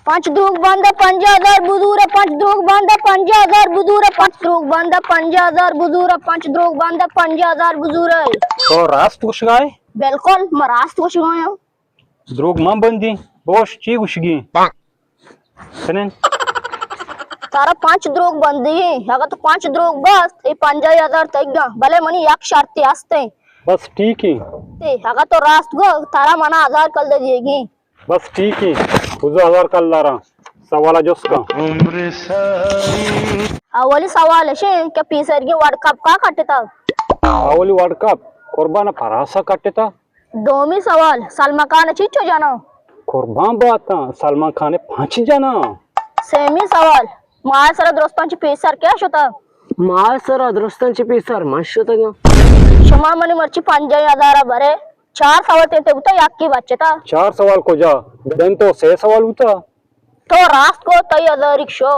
پنچ دروگ بندہ پنجاہ ہزار بزورے، پنچ دروگ بندہ پنجاہ ہزار بزورے، پنچ دروگ بندہ پنجاہ ہزار بزورے، پنچ دروگ بندہ پنجاہ ہزار بزورے۔ تو راست گوشگائے؟ بالکل، ما راست گوشگایاں۔ دروگ من بندی، بوش چی گوشگی؟ کنن۔ تارا پنچ دروگ بندی، اگر تو پنچ دروگ بست، اے پنجاہ ہزار تیگا، بلے منی یک شرطی ہستے۔ بس ٹھیک ہے۔ تے اگر تو راست گو، تارا منا ہزار کلدار دیگی۔ بس ٹھیک ہے، بزو ہزار کلداراں۔ سوالا جست کن۔ اولی سوال اش کہ پیسرگی ورلڈ کپ کا کٹتا؟ اولی ورلڈ کپ قربان پراسا کٹتا۔ دومی سوال، سلمان خان چیچو جانا؟ قربان باتاں، سلمان خان پنچ جانا۔ سیمی سوال، ماہ سرا درستاں چی پیسر کیا شتا؟ ماہ سرا درستاں چی پیسر من شتگاں۔ شما منی مرچی پنجاہ ہزار برے۔ چار سوال تینتے بوتا، یکی بچتا۔ چار سوال کجا؟ دن تو سے سوال بوتا۔ تو راست کو، تئی ہزاریک شو۔